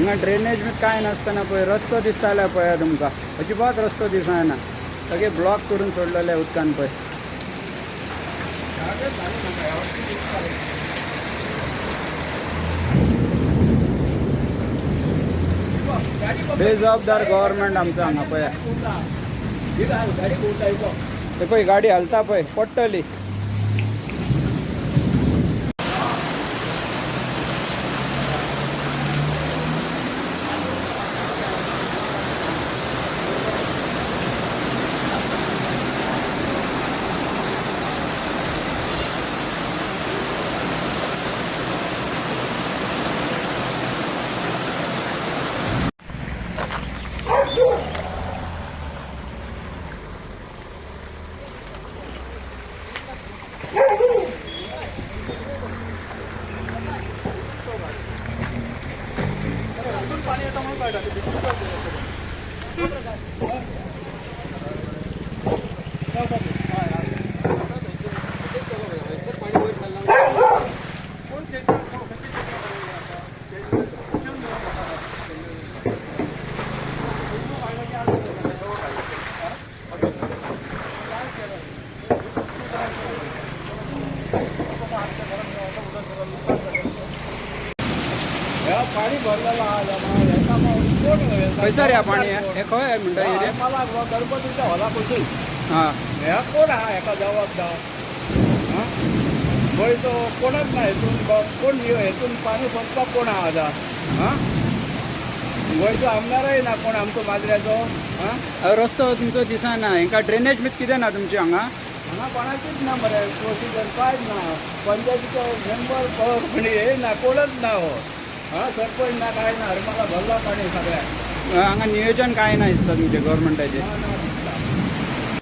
हांगा ड्रेनेज बी कांय नासतना पळय रस्तो दिसता जाल्यार पळया तुमकां, अजिबात रस्तो दिसना, सगळे ब्लॉक करून सोडलेले उदकान पळय. बेजबाबदार गव्हर्मेंट आमचो हांगा पळया. ते पळय गाडी हालता पळय, पडटली. पाणी भरलेलं कोण? खंयसर ह्या पाणी हे खंय म्हणटा एरिया? मला गणपतीच्या हॉला पसून. हां. ह्या कोण आहा हेका जबाबदार? आं, गोंयचो कोणच ना हेतून. कोण हेतून पाणी सोदपाक कोण आहा आतां? आं, गोंयचो आमदारय ना कोण आमचो माजऱ्याचो. आं. रस्तो तुमचो दिसना हेंका. ड्रेनेज बी कितें ना तुमची हांगा? हांगा कोणाचीच ना मरे प्रोसिजर, कांयच ना. पंचायतीचो मेंबर कोणी हे ना, कोणच ना हो. हां, सरपंच ना, काय ना. हरमाला भरला पाणी सगळ्याक. हांगा नियोजन कांय ना दिसता तुमचें गव्हर्मेंटाचें. ना ना.